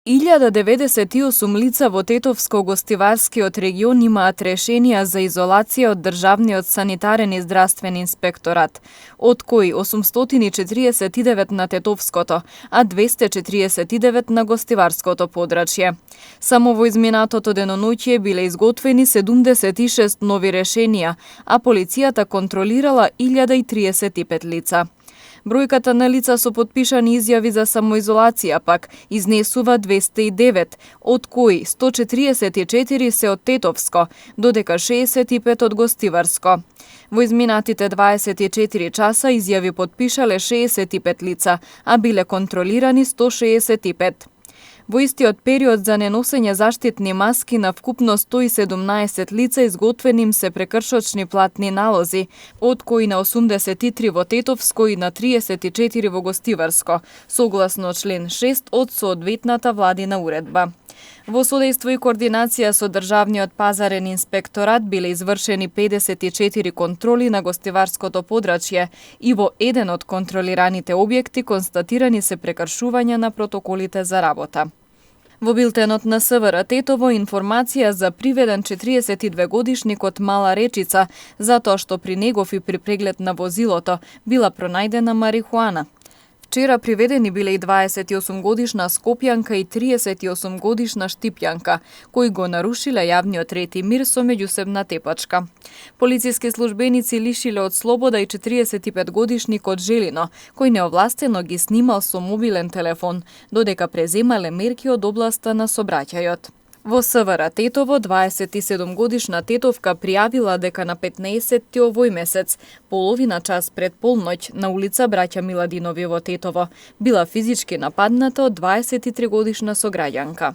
1098 лица во Тетовско-гостиварскиот регион имаат решенија за изолација од Државниот санитарен и здравствен инспекторат, од кои 849 на Тетовското, а 249 на Гостиварското подрачје. Само во изминатото деноноќие биле изготвени 76 нови решенија, а полицијата контролирала 1035 лица. Бројката на лица со потпишани изјави за самоизолација пак изнесува 209, од кои 144 се од Тетовско, додека 65 од Гостиварско. Во изминатите 24 часа изјави потпишале 65 лица, а биле контролирани 165. Во истиот период за неносење заштитни маски на вкупно 117 лица изготвени им се прекршочни платни налози, од кои на 83 во Тетовско и на 34 во Гостиварско, согласно член 6 од соодветната владина уредба. Во содејство и координација со Државниот пазарен инспекторат биле извршени 54 контроли на Гостиварското подрачје и во еден од контролираните објекти констатирани се прекршувања на протоколите за работа. Во билтенот на СВР Тетово информација за приведен 42 годишник од Мала Речица, затоа што при негов и при преглед на возилото била пронајдена марихуана. Вчера приведени биле и 28 годишна скопјанка и 38 годишна штипјанка, кои го нарушиле јавниот ред и мир со меѓусебна тепачка. Полициски службеници лишиле од слобода и 45 годишник од Желино, кој неовластено ги снимал со мобилен телефон, додека преземале мерки од областа на сообраќајот. Во СВР Тетово 27 годишна тетовка пријавила дека на 15 овој месец, половина час пред полноќ на улица Браќа Миладинови во Тетово, била физички нападната од 23 годишна сограѓанка.